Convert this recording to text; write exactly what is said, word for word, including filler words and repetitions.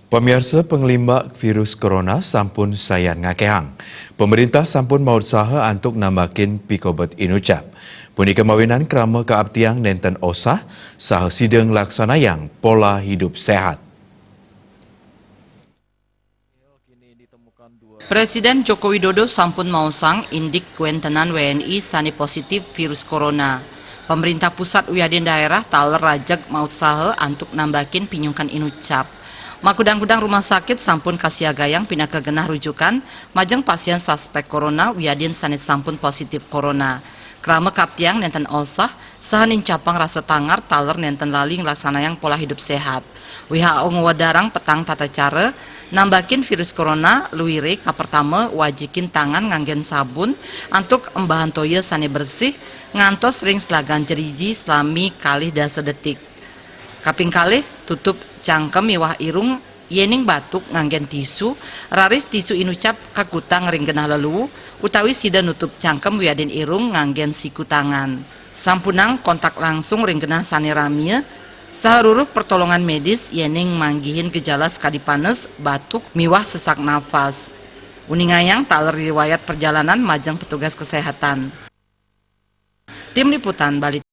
Pamiarsa, panglimbak virus corona sampun sayan ngakehang. Pemerintah sampun mautsaha antuk nambakin pikobet inucap. Punika mawinan krama kaaptiang nenten osah saha sida nglaksanayang pola hidup sehat. Presiden Joko Widodo sampun maosang indik kawentenan W N I sane positif virus corona. Pemerintah pusat wiadin daerah taler rajeg mautsaha antuk nambakin pinyungkan inucap. Makudang-kudang rumah sakit sampun kasiagayang pinaka genah rujukan majeng pasien suspek corona wiadin sane sampun positif corona. Krama kaaptiang nenten osah saha nincapang rasa tangar taler nenten lali nglaksanayang pola hidup sehat. W H O ngwedarang petang tata cara nambakin virus corona, luire kapertama wajikin tangan nganggen sabun antuk embahan toya sane bersih ngantos ring selagan jeriji salami kalih dasa detik. Kaping kalih, tutup cangkem miwah irung yening batuk nganggen tisu, raris tisu inucap kakutang ring genah leluu, utawi sida nutup cangkem wiadin irung nganggen siku tangan. Sampunang kontak langsung ring genah sane ramia, saha ruruh pertolongan medis yening manggihin gejala sakadi panes, batuk, miwah sesak nafas. Uningayang taler riwayat perjalanan majeng petugas kesehatan. Tim Liputan Bali.